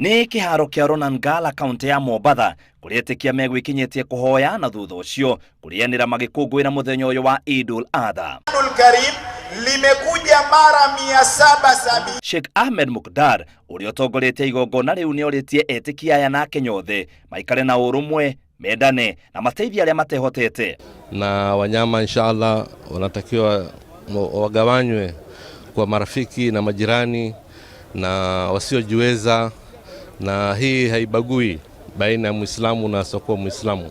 Nĩ kĩharo kĩa Ronangala kaunti ya Mombatha kũrĩa etĩkia megwĩkinyĩtie kũhoya na thutha ũcio kũrĩanĩra magĩkũngũĩra mũthenya ũyũ wa Idul Adha. Karim limekuja mara 770. Sheikh Ahmed Mukdar ũrĩa ũtongoretie igongona rĩu nĩorĩtie etĩkia aya na Akenya othe maikare na ũrũmwe, mendane na mateithie arĩa matehotete. Na wanyama inshallah wanatakiwa wagawanywe kwa marafiki na majirani na wasiojiweza, na hii haibagui baina ya Muislamu na asiokuwa Muislamu.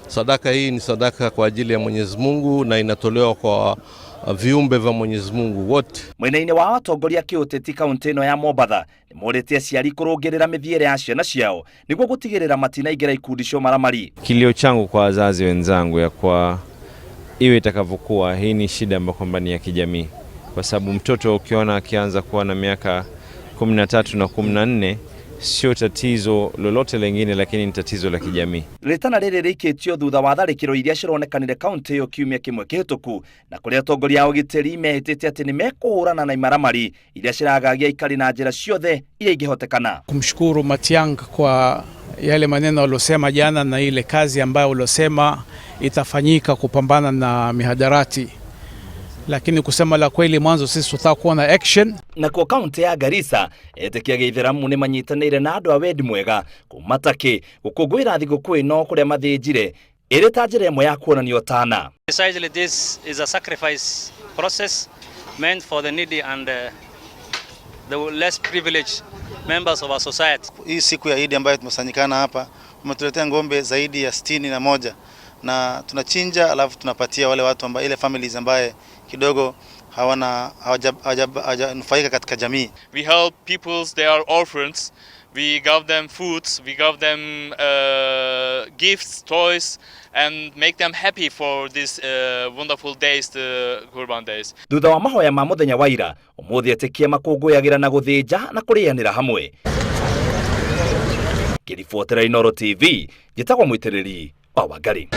Sadaka hii ni sadaka kwa ajili ya Mwenyezi Mungu na inatolewa kwa viumbe vya Mwenyezi Mungu wote. Mwena-inĩ wa atongoria kĩũteti kaunti ĩno ya Mombatha nĩmorĩtie aciari kũrũngĩrĩra mĩthiĩre ya ciana ciao nĩguo gũtigĩrĩra matinaingĩra ikundi cia ũmaramari. Kilio changu kwa wazazi wenzangu ya kwa iwe itakavyokuwa, hii ni shida ambayo kwamba ni ya kijamii, kwa sababu mtoto ukiona akianza kuwa na miaka 13 na 14 sio tatizo lolote lingine, lakini ni tatizo la kijamii. Rĩtana rĩrĩ rĩikĩtio thutha wa tharĩkĩro iria cironekanire kaunti ĩyo kiumia kĩmwe kĩhĩtũku na kũrĩa atongoria a ũgitĩri mehĩtĩte atĩ nĩ mekũhũrana na imaramari iria ciragagia aikari na njĩra ciothe iria ingĩhotekana. Kumshukuru Matiang'i kwa yale maneno aliyosema jana na ile kazi ambayo uliosema itafanyika kupambana na mihadarati, lakini kusema la kweli, mwanzo sisi tutaka kuona action. Nakuo kaunti ya Garissa etĩkia gĩithĩramu nĩ manyitanĩire na andũ a wendi mwega kuma Turkey gũkũngũĩra thigũkũ ĩno kũrĩa mathĩnjire ĩrĩ ta njĩra ĩmwe ya kuonania ũtana. Precisely, this is a sacrifice process meant for the needy and the less privileged members of our society. Hii siku ya Idi ambayo tumekusanyikana hapa, umetuletea ng'ombe zaidi ya 61 na tunachinja, alafu tunapatia wale watu ambao ile families ambaye kidogo hawana hawajanufaika katika jamii. We help people, they are orphans. We give them foods, we give them gifts, toys, and make them happy for these wonderful days, the Kurban days. Thutha wa mahoya ma mũthenya wa ira, ũmũthĩ etĩkia makũngũyagĩra na gũthĩnja na kũrĩanĩra hamwe. Ngĩribotera Inooro TV, njĩtagwo Mũitĩrĩri wa Wangari.